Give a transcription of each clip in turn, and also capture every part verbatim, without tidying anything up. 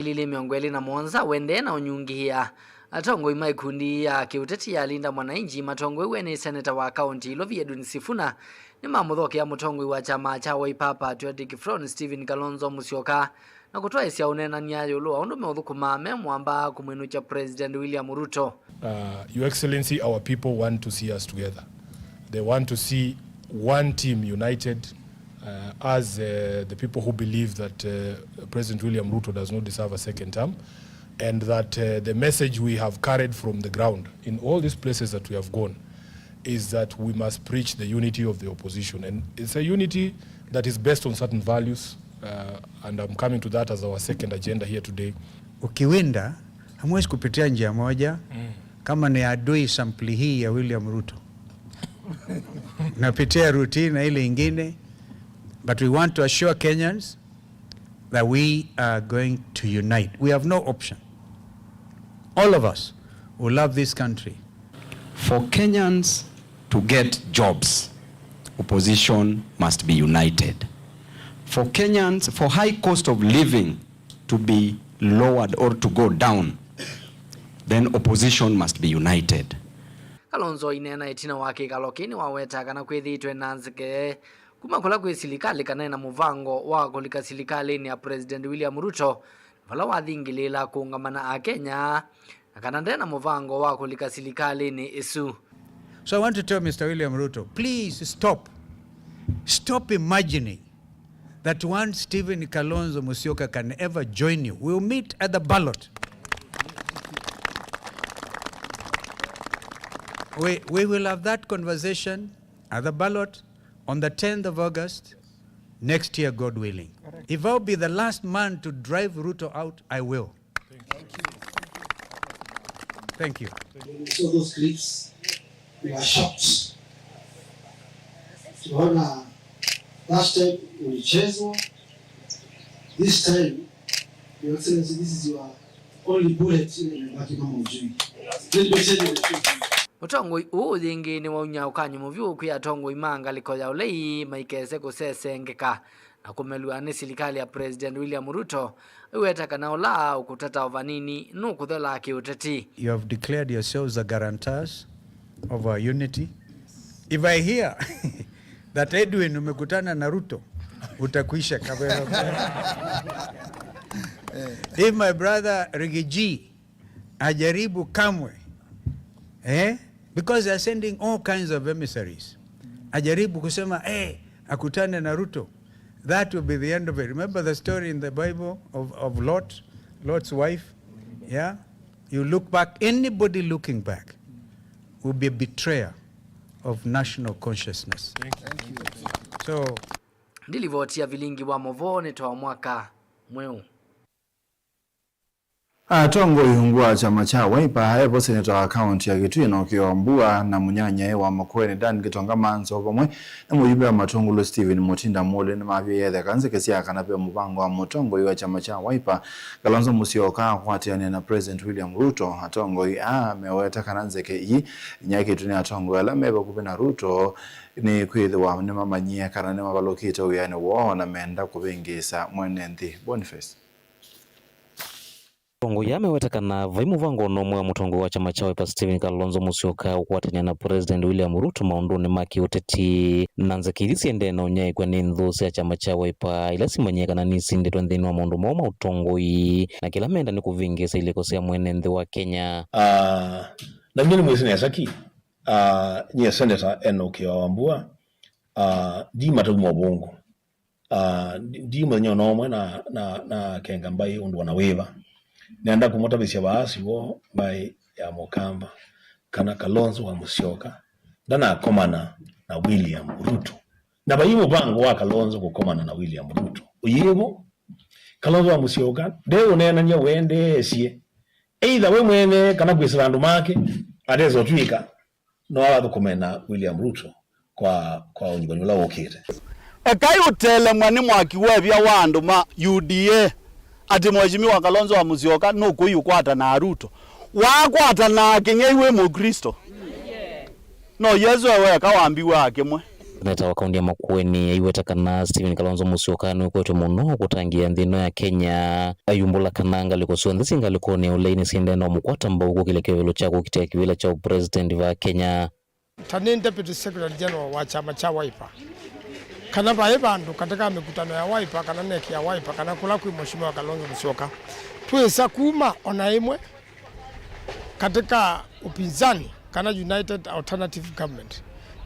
Ngili ili mĩongo ĩlĩ na mũonza, wendee na ũnyungĩĩa. Atongoi ma ikundi ya kĩũteti ya Linda Mwananchi matongoew'e nĩ seneta wa kaunti Ilovi Edwin Sifuna nĩmamũthokea mũtongoi wa kyama kya Wiper Patriotic Front Stephen Kalonzo Musyoka na kũtwaĩsya ũneenany'a ĩũlũ wa ũndũ meũthũkũmaa me mũamba kũmwĩnũkya President William Ruto. Uh, Your Excellency, our people want to see us together. They want to see one team united, uh, as, uh, the people who believe that, uh, President William Ruto does not deserve a second term, and that, uh, the message we have carried from the ground in all these places that we have gone is that we must preach the unity of the opposition. And it's a unity that is based on certain values, uh, and I'm coming to that as our second agenda here today. Ukiwinda, hamwezi kupitia njia moja. Mm. Kama ni adui sampuli hii ya William Ruto, napitia routine na ile ingine, but we want to assure Kenyans that we are going to unite. We have no option. All of us who love this country. For Kenyans to get jobs, opposition must be united. For Kenyans, for high cost of living to be lowered or to go down, then opposition must be united. Kalonzo aineena ĩtina wa kĩkalo kĩĩ nĩwaweta kana kwĩthĩĩtwe na nzeke kuma kũla kwĩ silikalĩ kana ena mũvango wa kũlika silikalĩnĩ ya President William Ruto, vala wathingĩlĩĩla kũũngama na Akenya, na kana ndena mũvango wa kũlika silikalĩnĩ ĩsu. So I want to tell Mister William Ruto, please stop. Stop imagining that one Stephen Kalonzo Musyoka can ever join you. We'll meet at the ballot. We, we will have that conversation at the ballot on the tenth of August next year, God willing. If I'll be the last man to drive Ruto out, I will. Thank you. When we saw those clips, we were shocked. Tunaona last time ulichezwa, this time, Your Excellency, this is your only bullet ile imebaki kama ujui. Let me tell you the truth. Mũtongoi ũũ yĩngĩ nĩwaunya ũkany'o mũvyũ kwĩ atongoi ma ngalĩko ya ũlei maikese kũsesengeka na kũmelw'a nĩ silikalĩ ya President William Ruto, aiweta kana ũla ũkũtata o vanini nũkũthelaa kĩũteti. You have declared yourselves the guarantors of our unity. If I hear that, Edwin, umekutana na Ruto, utakwisha kabisa. If my brother Riggy G ajaribu kamwe, eh? Because they are sending all kinds of emissaries. Ajaribu kusema, eh, akutane na Ruto. That will be the end of it. Remember the story in the Bible of, of Lot, Lot's wife? Yeah? You look back, anybody looking back will be a betrayer of national consciousness. Thank you. So, ndilivoti ya vilingi wa movoo nĩ twa mwaka mweũ. Atongoi ungu wa kyama kya Wiper, evo seneta wa kaunti ya Kitui Enock Wambua na mũnyanyae wa Makueni Dan Gitonga Manzo vamwe na mũjumbe wa Matungulu Stephen Mutinda Muli nĩmavie yetheka nzeke sya kana ve mũvango wa mũtongoi wa kyama kya Wiper Kalonzo Musyoka akwatĩanĩa na President William Ruto. Atongoi aa meweta kana nzeke ii inyakĩtwe nĩ atongoi ala me vakuvĩ na Ruto nĩ kwĩthĩwa nĩmamanyie kana nĩmavalũkĩte wĩanĩ woo na menda kũvĩngĩĩsa mwene nthĩ. Boniface. Atongoi aa meweta kana vai mũvango o na ũmwe wa mũtongoi wa kyama kya Wiper Stephen Kalonzo Musyoka ũkwatany'a na President William Ruto maũndũnĩ ma kĩũteti, na nzeke ithi siendee na ũnyaĩĩkw'a nĩ nthũ sya kyama kya Wiper ila simanyie kana nisindĩtwe nthĩnĩ wa maũndũ moo ma ũtongoi, na kĩla menda nĩ kũvĩngĩĩsa ilĩko sya mwene nthĩ wa Kenya. Ah, na nyie nĩmwĩsĩ nesa ki, ah, nyie Seneta Enock Wambua, ah, ndi matau ma ũvũngũ. Ah, ndi, ndi mũthenya o na ũmwe na, na, na kenga mbaĩ ũndũ o na wĩva. Nenda kũmũtavĩsya vaa siw'o mbaĩ ya Mũkamba kana Kalonzo wa Musyoka ndanakomana na William Ruto. Na vai mũvango wa Kalonzo kũkomana na William Ruto. Ũyĩvo, Kalonzo wa Musyoka ndeũneenany'a wendeesye, either we mwene kana kwĩsĩla andũ make, atesa ũtw'ĩka no athũkũme na William Ruto kwa, kwa ũnyuvani ũla wũkĩte. Ekai ũtelemwa nĩ mwaki wevya wa andũ ma U D A atĩ Mheshimiwa Kalonzo wa Musyoka nũkũi ũkwata na Ruto. Wakwata na kĩng'ei wĩ Mũkristo? No Yesũ ewe eka wambiwe akĩmwe. Seneta wa kaunti ya Makueni aiweta kana Stephen Kalonzo Musyoka nĩwĩkwetwe mũno kũtangĩĩa nthĩ ĩno ya Kenya. Ayumbũla kana ngalĩko syonthe syĩ ngalĩkonĩ ya ũlei nĩsyendee na ũmũkwata mbau kũkĩlya kĩvevelo kya kũkitĩa kĩvĩla kya ũpresident va Kenya. Ta nĩ Deputy Secretary General wa kyama kya Wiper, kana vaĩ vandũ katĩ ka mĩkutano ya Wiper, kana NEC ya Wiper, kana kũla kwĩ Mheshimiwa Kalonzo Musyoka, twĩsa kuma ona ĩmwe katĩ ka upinzani kana United Alternative Government.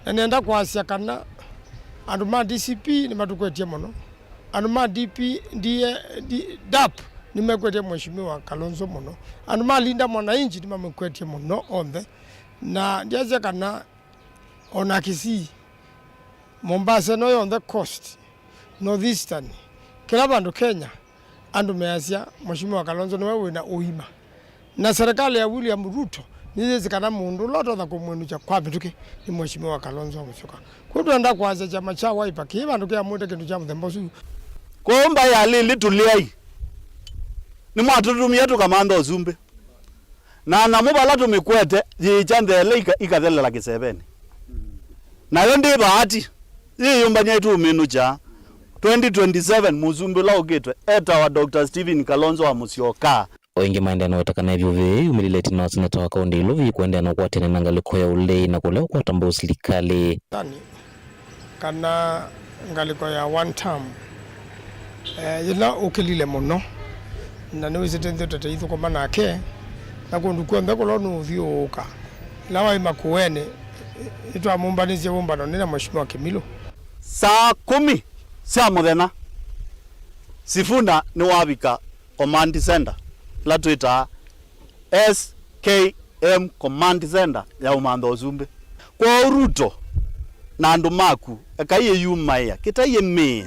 Na nĩenda kwasya kana andũ ma D C P nĩmatũkwetye mũno, andũ ma D P, D A, D, DAP nĩmekwetye Mheshimiwa Kalonzo mũno, andũ ma Linda Mwananchi nĩmamũkwetye mũno onthe. Na ndyasya kana ona Kisii, Mombasa ĩno yonthe, Coast, North Eastern, kĩla vandũ Kenya, andũ measya Mheshimiwa Kalonzo nĩwe wĩna ũima. Na serikali ya William Ruto nĩyĩsĩ kana mũndũ ũla ũtonya kũmwĩnũkya kwa mĩtũkĩ nĩ Mheshimiwa Kalonzo Musyoka. Kwoou twenda kwasya kyama kya Wiper kĩĩ vandũ kĩamwĩte kĩndũ kya mũthemba ũsu. Kwoou mbaĩ ya Lili tũlĩai, nĩmwatũtumie tũkamantha ũsumbĩ. Na nyamũ vala tũmĩkwete yĩikya ntheele ika-, ikathelela kĩsevenĩ. Nayo ndĩ vaati, yĩyũmbany'a ĩtũũmĩnũkya. Twenty twenty-seven mũsumbĩ ũla ũkĩte etawa Doctor Stephen Kalonzo wa Musyoka. O ĩngĩ maendee na weta kana ĩvyũvĩ yĩĩ yumĩlile ĩtina wa seneta wa kaũntĩ ya Ilovi kũendeea na ũkwatĩanĩ na ngalĩko ya ũlei na kũlea ũkwata mbau silikalĩ. Thani. Kana ngalĩko ya one term, eh, yĩla ũkĩlile mũno, na nĩwĩsĩte nthe tũteithũkũma nake, na kũndũ kw'onthe kũla nũũthyũũka. Ĩla waĩ Makueni, nĩtwamũmbanĩsye wũmbano nĩ na Mheshimiwa Kĩmilũ. Saa kũmi sya mũthenya, Sifuna nĩwavika Command Center, ĩla twĩtaa S K M Command Center ya ũmantha ũsumbĩ. Kwoou Ruto na andũ maku, ekai ĩyumaĩa kĩtaĩ mĩĩ.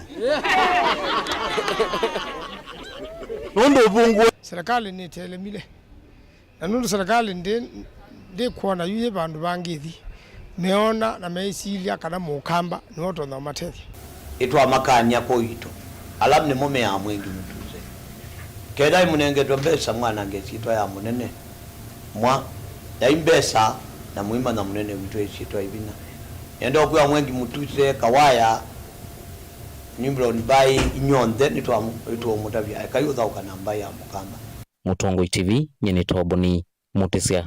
Nũndũ ũvũngũ. Serikali nĩtelemile. Na nũndũ serikali ndĩ, ndĩkwona yu yĩ vandũ vangĩ ĩthi, meona na meĩsilya kana Mũkamba nĩwe ũtonya ũmatethya. Nĩtwamakany'a kũu itũ, ala nĩmo meaa Mwengi Mutuse. Kethĩwa mũnengetwe mbesa mwanange ĩsyĩtwa ya mũnene, mwa, yai mbesa na mũimanya mũnene witũ ĩsyĩtwa ĩvinya. Nĩenda ũkwĩa Mwengi Mutuse, Kawaya, Nimrod Mbai, inyw'onthe nĩtwa-, nĩtũũmũtavya, ekai ũthaũka na mbaĩ ya Mũkamba. Mũtongoi T V, nyie nĩ Toboni Mũtĩsya.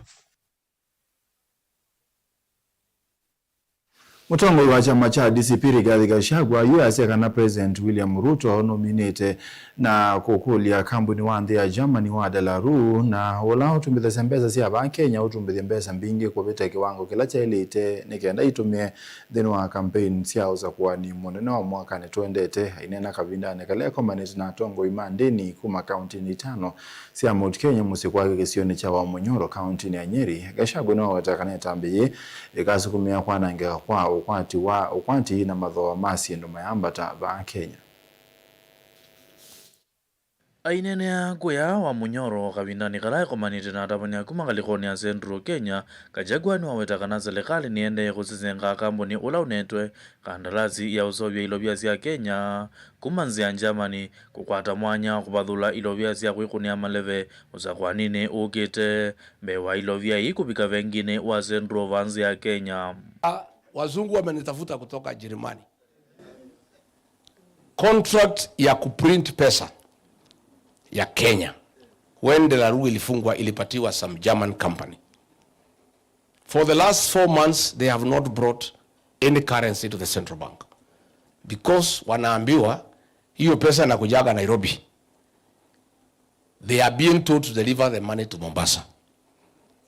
Mũtongoi wa kyama kya D C P Rigathi Gachagua yu asya kana President William Ruto nũminĩte na kũkũlya kambuni wa nthĩ ya Germany wa Deliveroo, na ũla ũtumbĩthasya mbesa sya vaa Kenya ũtumbĩthye mbesa mbingĩ kũvĩta kĩwango kĩla kyaĩlĩte nĩ kenda itũmĩe nthĩnĩ wa kampeini sya ũsakũani mũnene wa mwakanĩ tũendete. Aineena kavindanĩ kala ekomanĩte na atongoi ma ndĩni kuma kauntinĩ itano sya Mount Kenya, mũsyĩ kwake kĩsionĩ kya Wamunyoro, kauntinĩ ya Nyeri, Gachagua nĩwaweta kana ĩtambya yĩĩ ĩkasukumĩa kwanangĩka kwa ũkwati wa, ũkwati na mathooa ma syĩndũ mayambata vaa Kenya. Aineenea kũya Wamunyoro kavindanĩ kala ekomanĩte na atavany'a kuma ngalĩkonĩ ya Central Kenya, Gachagua nĩwaweta kana silikalĩ nĩendee kũsesenga kambuni ũla ũnetwe kandalasi ya ũseũvya ilovia sya Kenya kuma nzĩ ya Germany kũkwata mwanya wa kũvathũla ilovia sya kwĩkũnĩa maleve ũsakũaninĩ ũkĩte, mbee wa ilovia ii kũvika venginĩ wa Central vaa nzĩ ya Kenya. Ah, wazungu wamenitafuta kutoka Jerumani. Contract ya kuprint pesa ya Kenya, when Deliveroo ilifungwa, ilipatiwa some German company. For the last four months, they have not brought any currency to the central bank because wanaambiwa hiyo pesa inakujaga Nairobi. They are being told to deliver the money to Mombasa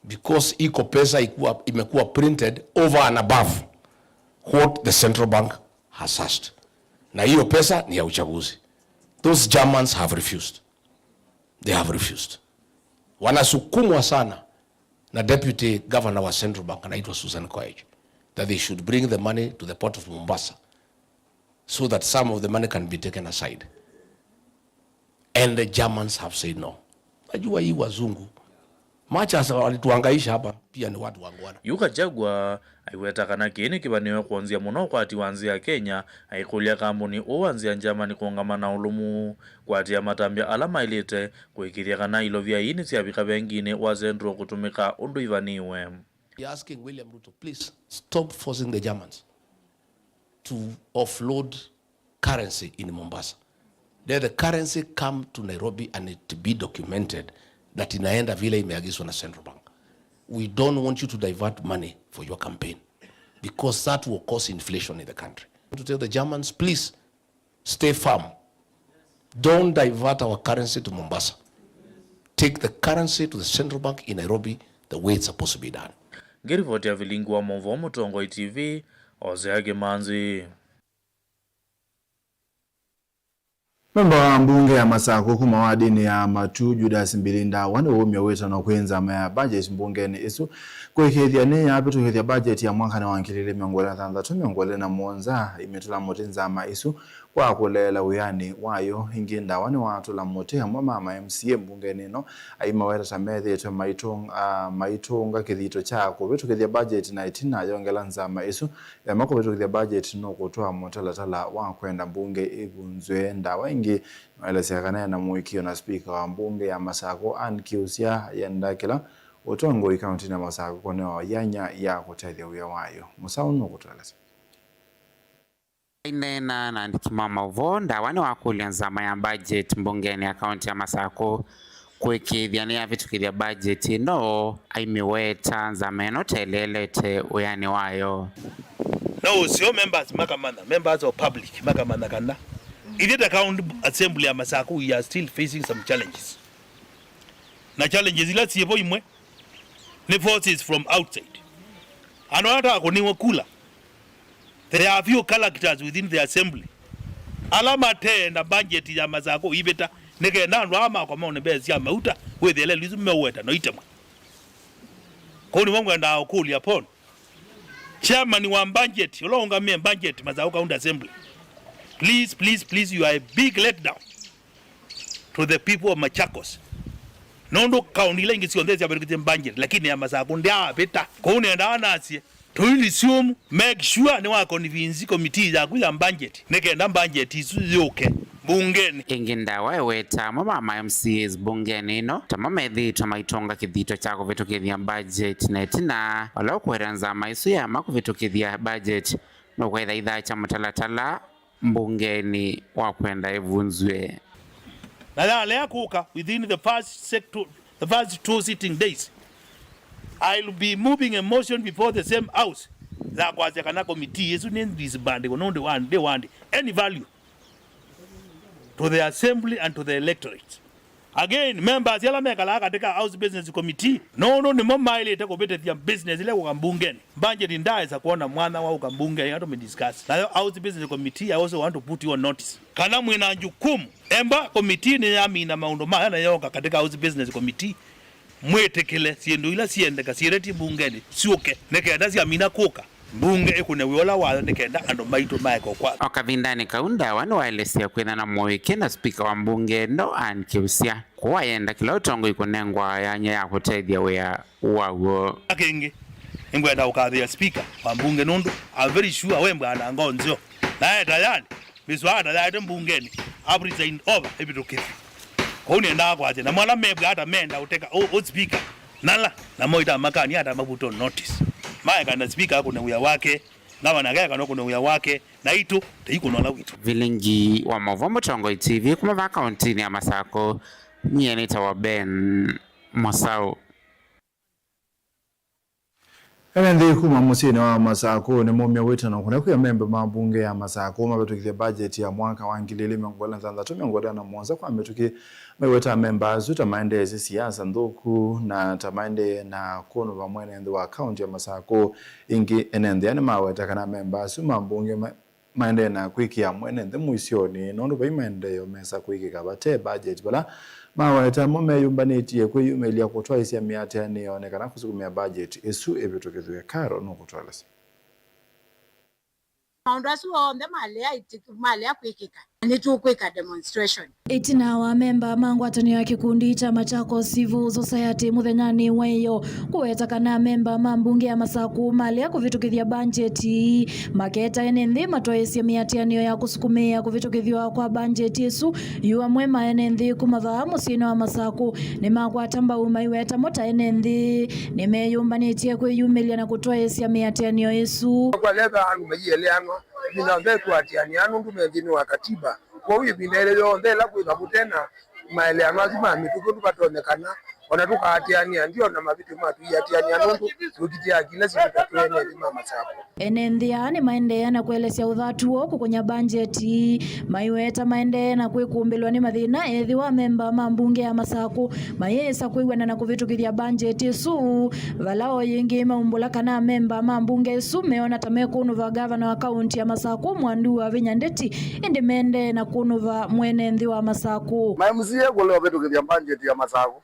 because iko pesa ikuwa, imekuwa printed over and above what the central bank has asked. Na hiyo pesa ni ya uchaguzi. Those Germans have refused. They have refused. Wanasukumwa sana na deputy governor wa central bank anaitwa Susan Koech, that they should bring the money to the port of Mombasa so that some of the money can be taken aside. And the Germans have said no. Najua hii wazungu, Machas walituhangaisha hapa, pia ni watu wangwana. Yu Gachagua aiweta kana kĩĩ nĩ kĩvanĩo kwonzya mũno ũkwati wa nzĩ ya Kenya, aikũlya kambuni ũũ wa nzĩ ya Germany kũũngama na ũlũmu, kũatĩĩa matambya ala maĩlĩte kũĩkĩĩthya kana ilovia ii nĩsyavika venginĩ wa Central kũtũmĩka ũndũ ivanĩwe. We are asking William Ruto, please stop forcing the Germans. to offload currency in Mombasa. Let the currency come to Nairobi and it be documented that inaenda vile imeagizwa na Central Bank. We don't want you to divert money for your campaign because that will cause inflation in the country. To tell the Germans, please stay firm. Don't divert our currency to Mombasa. Take the currency to the Central Bank in Nairobi the way it's supposed to be done. Ngĩrivoti ya vilingi wa maũvoo Mũtongoi T V, Hosea Kĩmanzi. Memba wa mbunge ya Masakũ kuma wadinĩ ya Matu, Judas Mbili Ndawa, nĩwaumya wĩtano kwĩ nzama ya budget mbungenĩ ĩsu kũĩkĩĩthya nĩyavĩtũkĩthya budget ya mwakanĩ wa ngili ilĩ mĩongo ĩlĩ na thanthatũ, mĩongo ĩlĩ na mũonza, aimĩtũla mũtĩ nzama ĩsu kwa kũleela wĩanĩ wayo. Ĩngĩ, Ndawa nĩwatũla mũtĩ amwe ma ma M C A mbungenĩ ĩno aimaweta ta methĩĩtwe maitũng-, a, maitũnga kĩthito kya kũvĩtũkĩthya budget, na ĩtina ayongela nzama ĩsu yama kũvĩtũkĩthya budget nũkũtwaa mũtalatala wa kwenda mbunge ĩvunzw'e. Ndawa ĩngĩ nĩwaelesya kana ena mũĩkĩĩo na spika wa mbunge ya Masakũ, Ann Kiusya, yenda kĩla ũtongoi kauntinĩ ya Masakũ kũnewa yanya ya kũtethya wĩa wayo. Mũsaũ nũkũtũelesya. Aineena na andĩki ma maũvoo, Ndawa nĩwakũlya nzama ya budget mbungenĩ ya kaunti ya Masakũ kũĩkĩĩthya nĩyavĩtũkĩthya budget ĩno, aimĩweta nzama ĩno ta ĩleelete wĩanĩ wayo. No ũseo members makamanya, members of public makamanya kana ithyĩ ta county assembly ya Masakũ, we are still facing some challenges. Na challenges ila syĩvo imwe nĩ forces from outside. Andũ ala matakũnĩwe kula, there are few characters within the assembly ala mateenda budget ya Masakũ ĩvĩta, nĩ kenda andũ aa makwa mone mbesa sya mauta, wĩthĩe lelũ isu meũweta no itemwe. Kũu nĩvo ngwendaa ũkũlya Paul, chairman wa budget, ũla ũngamĩe budget Masakũ County Assembly. Please, please, please, you are a big letdown to the people of Machakos. Nũndũ kaunti ila ingĩ syonthe syavĩtũkĩtye budget, lakini ya Masakũ ndyaavĩta. Kũu nĩendaa nasye, tũi resume, make sure nĩwa convince committee yaku ya budget, nĩ kenda budget isu yũke mbungenĩ. Ĩngĩ, Ndawa eweta amwe ma ma M C As mbungenĩ ĩno ta mo methĩĩtwe maitũnga kĩthito kya kũvĩtũkĩthya budget, na ĩtina, vala ũkwĩra nzama ĩsu yama kũvĩtũkĩthya budget, nũkwĩtha ithaakya mũtalatala mbungenĩ wa kwenda ĩvunzw'e. Na yalea kũka within the first sector, the first two sitting days, I'll be moving a motion before the same house ya kwasya kana committee ĩsu nĩ disbandĩwe nũndũ wa, ndĩ wa any value to the assembly and to the electorate. Again, members ala mekalaa katika House Business Committee, nũndũ nĩmo maĩlĩte kũvĩtĩthya business ila kũka mbungenĩ. Budget ndaesa kwona mwanya wa ũka mbungenĩ ĩla tũmĩdiscuss. Nayo House Business Committee, I also want to put you on notice kana mwĩ na jukumu. Emba committee nĩyamina maũndũ maya na yoka katika House Business Committee, mwĩtĩkĩle syĩndũ ila siendeka syĩleti mbungenĩ syũke, nĩ kenda syamina kũka, mbunge ĩkũne wĩa ũla wayo nĩ kenda andũ maitũ maeke ũkwatha. O kavindanĩ kau, Ndawa nĩwaelesya kwĩthana mũĩkĩ na spika wa mbunge ĩno, Ann Kiusya, kũu ayenda kĩla ũtongoi kũnengwa yanya ya kũtethya wĩa waw'o. Kĩngĩ, nĩngwenda ũkathĩa spika wa mbunge nũndũ I'm very sure we mbwaa na ngoo nzeo, nae tayari mĩswada yaete mbungenĩ, I've resigned over ĩvĩtũkĩthye. Kwoou nĩendaa kwasya, namo ala mebw'a ata menda ũteka ũ, ũ speaker, nala, namo ĩtamakani ata mavutwa notice. Maekana speaker akũne wĩa wake, ngavana akekana ũkũne wĩa wake, naitũ tũikũna ũla witũ. Vilingi wa maũvoo Mũtongoi T V kuma vaa kauntinĩ ya Masakũ, nyie nĩtawa Ben Mũsaũ. Ene nthĩ kuma mũsyĩnĩ wa Masakũ nĩmaumya wĩtano kũna kwĩ amemba ma mbunge ya Masakũ mavĩtũkĩthye mbajeti ya mwaka wa ngili ilĩ mĩongo ĩlĩ na thanthatũ, mĩongo ĩlĩ na mũonza kwa mĩtũkĩ, maiweta amemba asu ta maendeesye siasa nthũku na ta maendee na kũnũva mwene nthĩ wa kaunti ya Masakũ. Ĩngĩ, ene nthĩ aa nĩmaweta kana amemba asu ma mbunge ma maendee na kwĩkĩa mwene nthĩ mũisyonĩ, nũndũ vai maendeeo mesa kwĩkĩka vate mbajeti, vala maweta mo meyũmbanĩtye kwĩyumĩlya kũtwaĩsya mĩatĩanĩo nĩ kana kũsukumĩa mbajeti ĩsu ĩvĩtũkĩthw'e. Karo nũkũtũelesya. Maũndũ asu onthe malea ĩtĩ-, malea kwĩkĩka, na nĩtũkwĩka demonstration. Ĩtina wa amemba ma ngwatanĩo ya kĩkundi kya Machakos Civil Society mũthenyanĩ wa ĩyo kũweta kana amemba ma mbunge ya Masakũ malea kũvĩtũkĩthya mbanjeti, maketa ene nthĩ matwaĩsye mĩatĩanĩo ya kũsukumĩĩa kũvĩtũkĩthw'a kwa mbanjeti ĩsu, yu amwe ma ene nthĩ kuma vaa mũsyĩnĩ wa Masakũ nĩmakwata mbau maiweta mo ta ene nthĩ nĩmeyũmbanĩtye kwĩyumĩlya na kũtwaĩsya mĩatĩanĩo ĩsu. Kwa leva andũ mayieleanwa. Ĩvinda yonthe tũatĩanĩaa nũndũ me nthĩnĩ wa katiba. Kwoou ĩvinda yĩla yonthe ĩla kwĩthwa kũte na maeleano asu ma mĩtũkĩ ũndũ vatonyekana, o na tũkaatĩanĩa, ndio na mavĩtyo ma tũiatĩanĩa nũndũ tũkitĩaa kĩla sitũ ta twĩ ene nthĩ ma Masakũ. Ene nthĩ aa nĩmaendeea na kũelesya ũthatu woo kũkũnya mbangyeti, maiweta maendee na kwĩkũmbĩlwa nĩ mathĩna ethĩwa amemba ma mbunge ya Masakũ mayĩsa kwĩw'ana na kũvĩtũkĩthya mbangyeti ĩsu, vala o yĩngĩ maumbũla kana amemba ma mbunge ĩsu meona ta mekũnũva ngavana wa kaũnti ya Masakũ Mwandu Wavinya Ndeti, ĩndĩ mendee na kũnũva mwene nthĩ wa Masakũ. Ma M C A kũlea ũvĩtũkĩthya mbangyeti ya Masakũ.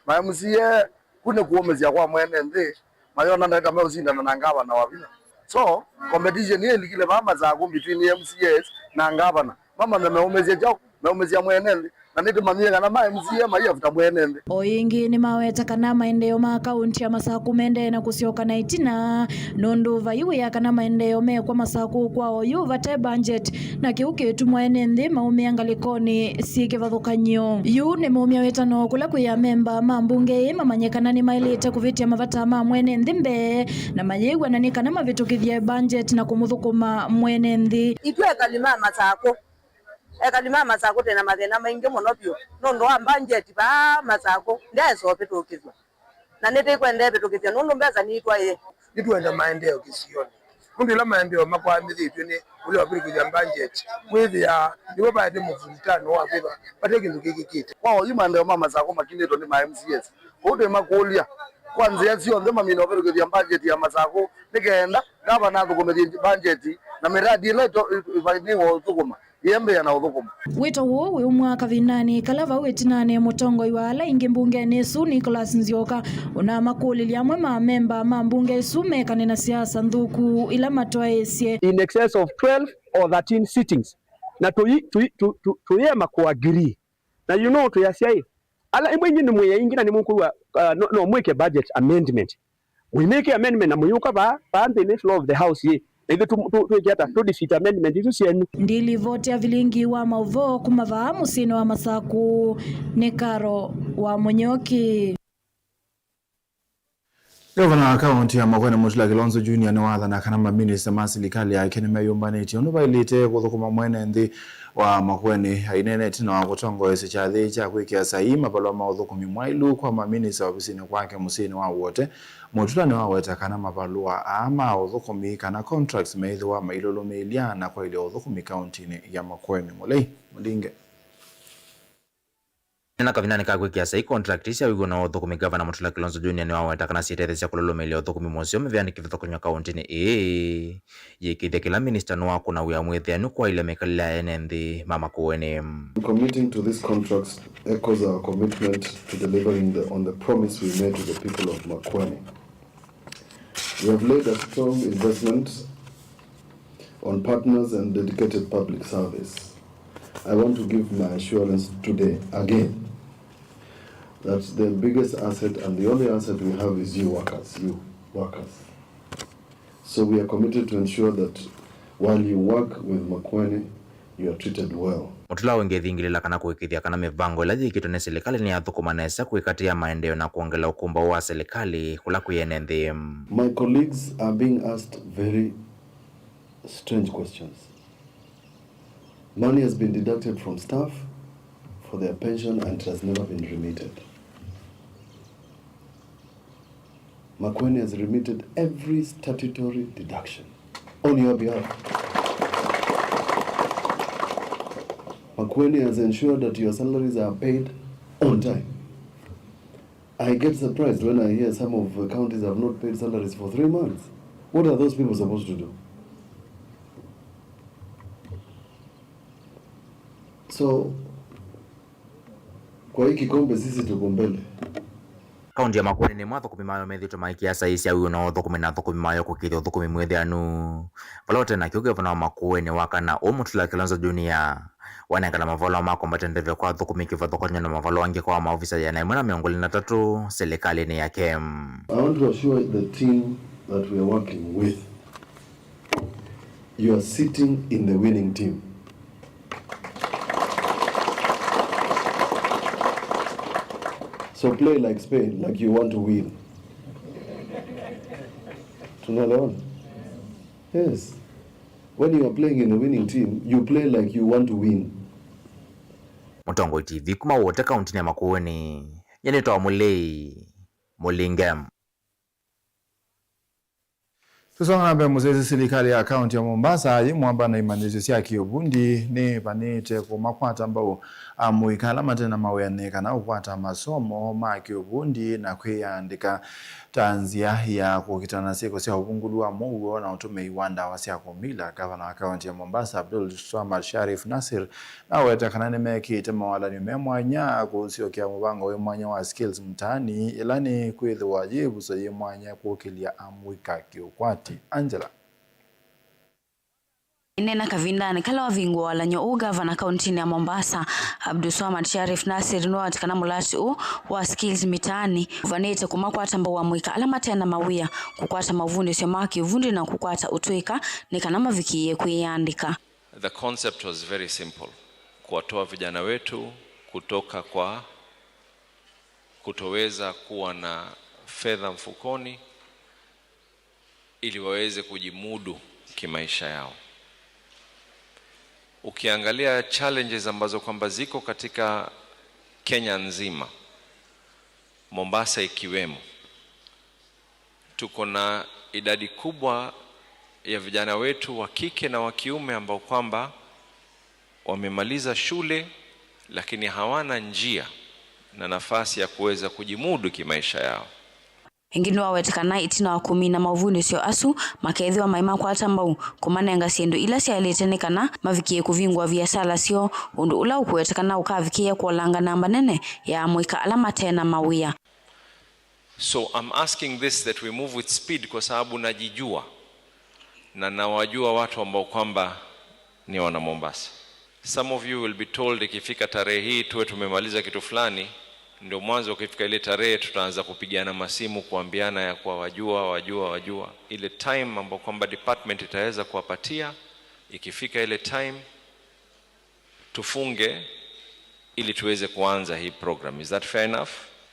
Ma M C A ku nĩ kũũmĩsya kwa mwene nthĩ, mayona ndaĩka meũsindana na ngavana Wavinya. So, competition ĩĩ ĩlikile vaa Masakũ between M C As na ngavana. Mamanya meũmĩsya kyaũ, meũmĩsya mwene nthĩ. Na nĩtũmanyie kana ma M C A mai after mwene nthĩ. O ĩngĩ nĩmaweta kana maendeeo ma kaũnti ya Masakũ mendee na kũsyoka na ĩtina, nũndũ vai wĩa kana maendeeo mekwa Masakũ kwa oyu vate budget, na kĩu kĩtuma ene nthĩ maumĩa ngalĩkonĩ syĩ kĩvathũkany'o. Yu nĩ maumya wĩtano kũla kwĩ amemba ma mbunge ĩĩ mamanye kana nĩmaĩlĩte kũvĩtya mavata ma mwene nthĩ mbee, na mayĩw'ana nĩ kana mavĩtũkĩthye budget na kũmũthũkũma mwene nthĩ. Ithyĩ ekali ma Masakũ, ekali ma Masakũ twĩ na mathĩna maingĩ mũno vyũ nũndũ wa budget vaa Masakũ ndyaĩsa ũvĩtũkĩthw'a. Na nĩtĩkwenda ĩvĩtũkĩthw'e nũndũ mbesa nitwaĩe. Nĩtwenda maendeeo kĩsionĩ. Nũndũ ĩla maendeeo makwamĩthĩtw'e nĩ ũla ũvĩtũkĩthya budget, wĩthĩaa nĩvo vaete mũvutano wa kwĩthwa vate kĩndũ kĩkĩkĩte. Kwa oyu maendeeo ma Masakũ makilĩtwe nĩ ma M C As. Kwoou twĩmakũlya kwa nzĩa syonthe mamina ũvĩtũkĩthya budget ya Masakũ nĩ kenda ngavana athũkũmĩthye budget na mĩradi ĩla ĩto-, ĩvanĩwe ũthũkũma. Yĩambĩĩa na ũthũkũma. Wĩto ũũ wĩ ũmwe kavindanĩ kala vau ĩtinanĩ mũtongoi wa ala aingĩ mbungenĩ ĩsu, Nicholas Nzioka, ũnamakũlĩlya amwe ma amemba ma mbunge ĩsu mekane na siasa nthũku ila matwaĩĩsye. In excess of twelve or thirteen sittings. Na tũi-, tũi-, tũ-, tũ-, tũyĩema kũ agree. Na you know, twĩasya ĩ, ala imwe inyu nĩ mwĩe ingĩ na nĩmũkwĩw'a, uh, no, no mwĩke budget amendment. We make amendment na mũyũka vaa, vaa nthĩnĩ floor of the house yĩ. Na ithyĩ tũ-, tũ-, twĩke ata? Tũ defeat amendment isu syenyu. Ndilivoti ya vilingi wa maũvoo kuma vaa mũsyĩnĩ wa Masakũ nĩ Karo wa Mũnyoki. Ngavana wa kaũnti ya Makueni Mutula Kilonzo Junior nĩwathana kana maminista ma silikalĩ yake nĩmeyũmbanĩtye ũndũ vaĩlĩte kũthũkũma mwene nthĩ wa Makueni. Aineena ĩtina wa kũtongoesya kyathĩ kya kwĩkĩa saii mavalũa ma ũthũkũmi mwaĩlu kwa maminista ovisinĩ kwake mũsyĩnĩ wa Wote, Mutula nĩwaweta kana mavalũa aa ma ũthũkũmi kana contracts meĩthĩwa mailũlũmĩĩlya na kwaĩlya ũthũkũmi kaũntinĩ ya Makueni. Mũlei Mũndinge. Nena kavindanĩ ka kwĩkĩa saii contract sya wĩw'ano wa ũthũkũmi, Ngavana Mutula Kilonzo Junior nĩwaweta kana syĩtetheesya kũlũlũmĩĩlya ũthũkũmi mũseo mĩvĩanĩ kĩvathũkany'o kaũntinĩ ĩĩ. Yĩkĩĩthya kĩla minista nũwakũna wĩa mwĩthĩanu kwaĩlya mĩkalĩle ya ene nthĩ ma Makueni. Committing to these contracts echoes our commitment to delivering the, on the promise we made to the people of Makueni. We have laid a strong investment on partners and dedicated public service. I want to give my assurance today again that the biggest asset and the only asset we have is you workers, you workers. So we are committed to ensure that while you work with Makueni, you are treated well. Mutula ũngĩthingĩlĩla kana kũĩkĩĩthya kana mĩvango ĩla yĩkĩtwe nĩ silikalĩ nĩyathũkũma nesa kwĩkatĩa maendeeo na kwongela ũkũmbaũ wa silikalĩ kũla kwĩ ene nthĩ. My colleagues are being asked very strange questions. Money has been deducted from staff for their pension and it has never been remitted. Makueni has remitted every statutory deduction on your behalf. Makueni has ensured that your salaries are paid on time. I get surprised when I hear some of the counties have not paid salaries for three months. What are those people supposed to do? So, kwa hii kikombe sisi tuko mbele. Kaunti ya Makueni nĩ ĩmwe athũkũmi mayo methĩĩtwe maĩkĩa saii sya wĩw'ano wa ũthũkũmi na athũkũmi mayo kũĩkĩĩthya ũthũkũmi mwĩthĩanu. Vala ũte na kĩu, ngavana wa Makueni wa kana, ũũ Mutula Kilonzo Junior, wanengana mavalũa ma kwambatya ndeve kwa athũkũmi kĩvathũkany'o na mavalũa angĩ kwa maovisa ĩana ĩmwe na mĩongo ĩlĩ na atatũ silikalĩnĩ yake. I want to assure the team that we are working with, you are sitting in the winning team. So play like Spain, like you want to win. Tunaelewana? Yes. When you are playing in a winning team, you play like you want to win. Mũtongoi T V kuma Wote kauntinĩ ya Makueni, nyie nĩtawa Mũlei Mũlinge. Tũsonga na mbee, mũsyaĩĩsya. Silikalĩ ya kaunti ya Mombasa yĩ mwamba na imanyĩsyo sya kĩũvundi nĩvanĩte kũmakwata mbau amũika ala mate na mawĩa nĩ kana kũkwata masomo ma kĩũvundi na kwĩyandĩka ta nzĩa ya kũkitana na syĩko sya ũvungũlu wa mũuo na ũtũmĩi wa ndawa sya kũmila. Ngavana wa kaunti ya Mombasa, Abdul Swamad Sharif Nasir, naweta kana nĩmekĩte mawalany'o me mwanya kũsyokea mũvango wĩ mwanya wa Skills Mtaani, ĩla nĩ kwĩthĩwa yĩ ĩvuso yĩ mwanya kũkĩlya amũika kĩũkwati. Angela. Aineena kavindanĩ kala wavingũa walany'o ũũ, ngavana kauntinĩ ya Mombasa, Abdulswamad Sharif Nasir, nĩwaweta kana mũlati ũũ wa Skills Mitaani ũvanĩte kũmakwata mbau amũika ala mate na mawĩa, kũkwata mavundĩsyo ma kĩvundi na kũkwata ũtũĩka nĩ kana mavikĩĩe kwĩyandĩka. The concept was very simple, kuwatoa vijana wetu kutoka kwa kutoweza kuwa na fedha mfukoni ili waweze kujimudu kimaisha yao. Ukiangalia challenges ambazo kwamba ziko katika Kenya nzima, Mombasa ikiwemo, tuko na idadi kubwa ya vijana wetu wa kike na wa kiume ambao kwamba wamemaliza shule lakini hawana njia na nafasi ya kuweza kujimudu kimaisha yao. Ĩngĩ nĩwaweta kana ĩtina wa kũmina maũvundĩsyo asu, makeethĩwa maimakwata mbau, kũmanenga syĩndũ ila syaĩlĩte nĩ kana mavikĩe kũvingũa viasala syoo, ũndũ ũla ũkũwetekana ũkavikĩĩa kũolanga namba nene ya amũika ala mate na mawĩa. So I'm asking this, that we move with speed kwa sababu najijua na nawajua watu ambao kwamba ni wana Mombasa. Some of you will be told, ikifika tarehe hii tuwe tumemaliza kitu fulani, ndio mwanzo ukifika ile tarehe tutaanza kupigana masimu kuambiana ya kuwa wajua, wajua, wajua. Ile time ambao kwamba department itaweza kuwapatia, ikifika ile time tufunge ili tuweze kuanza hii program. Is that fair enough?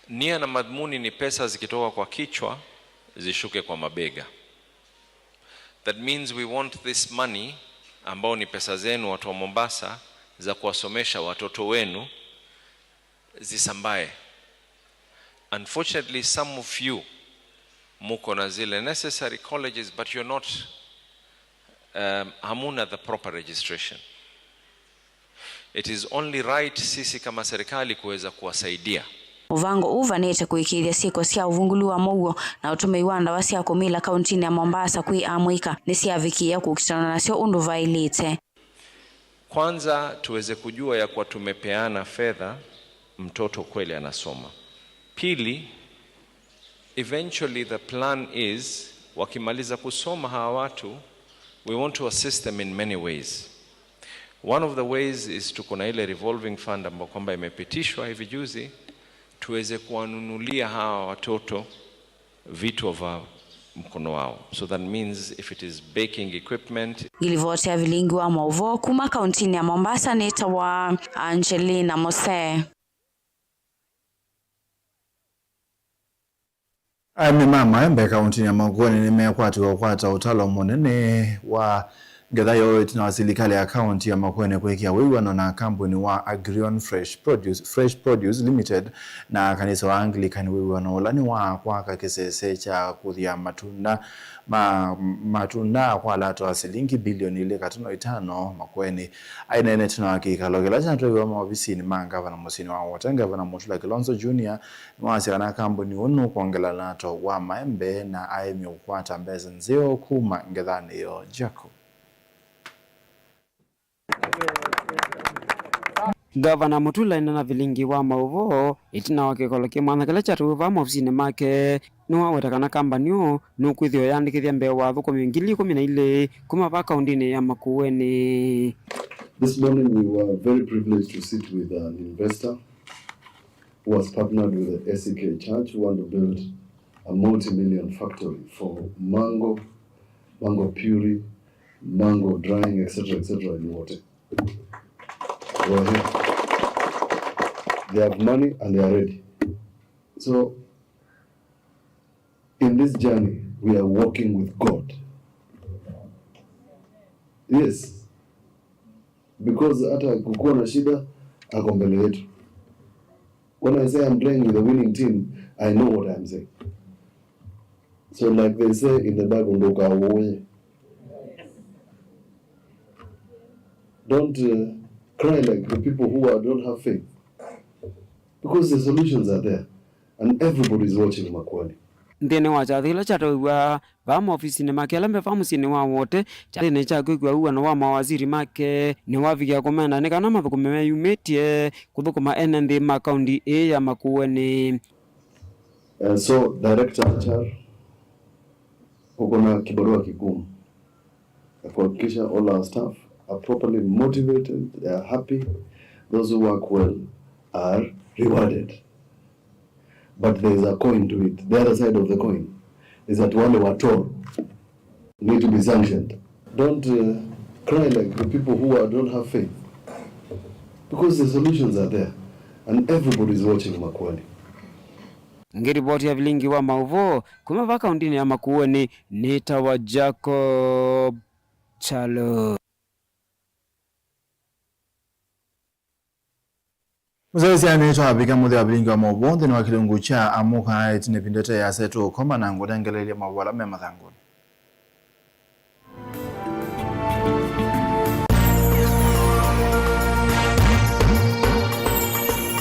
Nia na madhumuni ni pesa zikitoka kwa kichwa zishuke kwa mabega. That means we want this money, ambao ni pesa zenu watu wa Mombasa za kuwasomesha watoto wenu, zisambae. Unfortunately, some of you muko na zile necessary colleges, but you're not, um, hamuna the proper registration. It is only right sisi kama serikali kuweza kuwasaidia. Mũvango ũũ ũvanĩte kũĩkĩĩthya syĩko sya ũvungũlu wa mũuo na ũtũmĩi wa ndawa sya kũmila kauntinĩ ya Mombasa kwĩ amũika nĩsyavikĩĩa kũkitana nasyo ũndũ vaĩlĩte. Kwanza, tuweze kujua ya kuwa tumepeana fedha, mtoto kweli anasoma. Pili, eventually the plan is, wakimaliza kusoma hawa watu, we want to assist them in many ways. One of the ways is tuko na ile revolving fund ambayo kwamba imepitishwa hivi juzi, tuweze kuwanunulia hawa watoto vitu vya mkono wao. So that means if it is baking equipment. Ngilivoti ya vilingi wa maũvoo kuma kauntinĩ ya Mombasa nĩtawa Angelina Mose. Aĩmi ma maembe kauntinĩ ya Makueni nĩmekwatĩwa kũkwata ũtalo mũnene wa ngetha yoo ĩtina wa silikalĩ ya kaunti ya Makueni kwĩkĩa wĩw'ano na kambuni wa Agrion Fresh Produce, Fresh Produce Limited na kanisa wa Anglican, wĩw'ano ũla nĩ wa kwaka kĩsese kya kũthya matunda ma matunda kwa lato wa silingi bilioni ilĩ katono itano Makueni. Aineena ĩtina wa kĩkalo kĩla kyatwaiwe maovisinĩ ma ngavana mũsyĩnĩ wa Wote, Ngavana Mutula Kilonzo Junior nĩwasya kana kambuni ũũ nũkwongela lato wa maembe na aĩmi ũkwata mbesa nzeo kuma ngethanĩ yoo. Jacob. Ngavana Mutula aineena na vilingi wa maũvoo ĩtina wa kĩkalo kĩ mwanya kĩla kyatwaiwe vaa maovisinĩ make, nĩwaweta kana kambani ũũ nũkwĩthĩwa ũyandĩkĩthya mbee wa athũkũmi ngili ikũmi na ilĩ kuma vaa kauntinĩ ya Makueni. This morning we were very privileged to sit with an investor who has partnered with the A C K Church, who want to build a multi-million factory for mango, mango puree, mango drying, et cetera, et cetera in Wote. Go ahead. They have money and they are ready. So, in this journey, we are walking with God. Yes. Because hata kukiwa na shida, ako mbele yetu. When I say I'm playing with a winning team, I know what I'm saying. So like they say in the Bible, ndũkawũũye. Don't uh, cry like the people who are, don't have faith. Because the solutions are there and everybody is watching Makueni. Nthĩnĩ wa kyathĩ kĩla kyatawĩw'a vaa maofisinĩ make ala me vaa mũsyĩnĩ wa Wote, kyathĩnĩ kya kwĩkw'a ũw'ano wa mawaziri make, nĩwavikie kũmenda nĩ kana mathũkũme meyumĩtye kũthũkũma ene nthĩ ma kaunti ĩĩ ya Makueni. And so director H R, uko na kibarua kigumu ya kuhakikisha all our staff are properly motivated, they are happy, those who work well are rewarded. But there is a coin to it. The other side of the coin is that wale watoro need to be sanctioned. Don't uh, cry like the people who are, don't have faith. Because the solutions are there and everybody is watching Makueni. Ngĩripoti ya vilingi wa maũvoo kuma vaa kauntinĩ ya Makueni, nĩtawa Jacob Chalo. Mũsyaĩĩsya, nĩtwavika mũthya wa vilingi wa maũvoo nthĩnĩ wa kĩlungu kya Amũka, ĩtina ĩvinda ĩte yĩasa tũũkoma na ngũnengeleelya maũvoo ala me mathangũnĩ.